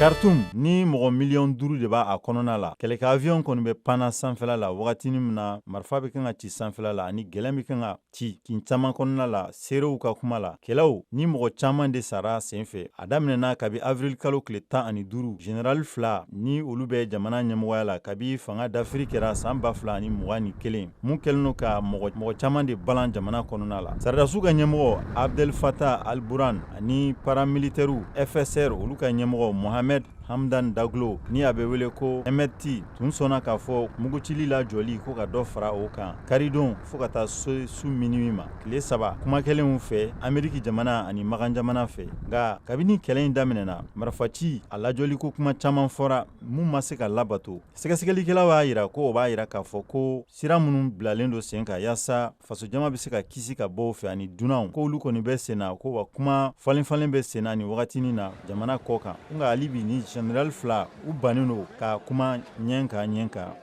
Khartoum ni mɔgɔ miliyɔn 5 de b'a a kɔnɔna la, kɛlɛkɛ avion kɔni bɛ panna sanfɛla la wagatinin min na, marifa bɛ kan ka ci sanfɛla la ani gɛlɛn bɛ kan ka ci kin caman kɔnɔna la. Seerew ka kuma la, kɛlɛw ni mɔgɔ caman de sara senfɛ, a daminɛna kabi avril kalo tile 15. Général fila ni olu bɛ jamana ɲɛmɔgɔya la kabi fanga dafiri kɛra san 2021, mun kɛlen don ka mɔgɔ caman de balan jamana kɔnɔna la. Saradasiw ka ɲɛmɔgɔ Abdel Fattah al-Burhan ani paramilitairew FSR, olu ka ɲɛmɔgɔ Mohamed Hamdan Daglo, ni a bɛ wele ko Hemedti, tun sɔnna k'a fɔ mugucili lajɔli ko ka dɔ fara o kan karidon fo ka taa se su minuit ma, tile 3 kuma kɛlenw fɛ Ameriki jamana ani Makan jamana fɛ. Nka kabini kɛlɛ in daminɛna, marifaci a lajɔli ko kuma caman fɔra mun ma se ka labato. Sɛgɛsɛgɛlikɛlaw y'a jira ko o b'a jira k'a fɔ ko sira minnu bilalen don sen kan yaasa fasojama bɛ se ka kisi ka bɔ fɛ ani dunanw, ko olu kɔni bɛ sen na, ko wa kuma falenfalen bɛ sen na nin wagatinin na jamana kɔ kan. Nka hali bi ni général fila u bannen don ka kuma ɲɛ kan ɲɛ kan.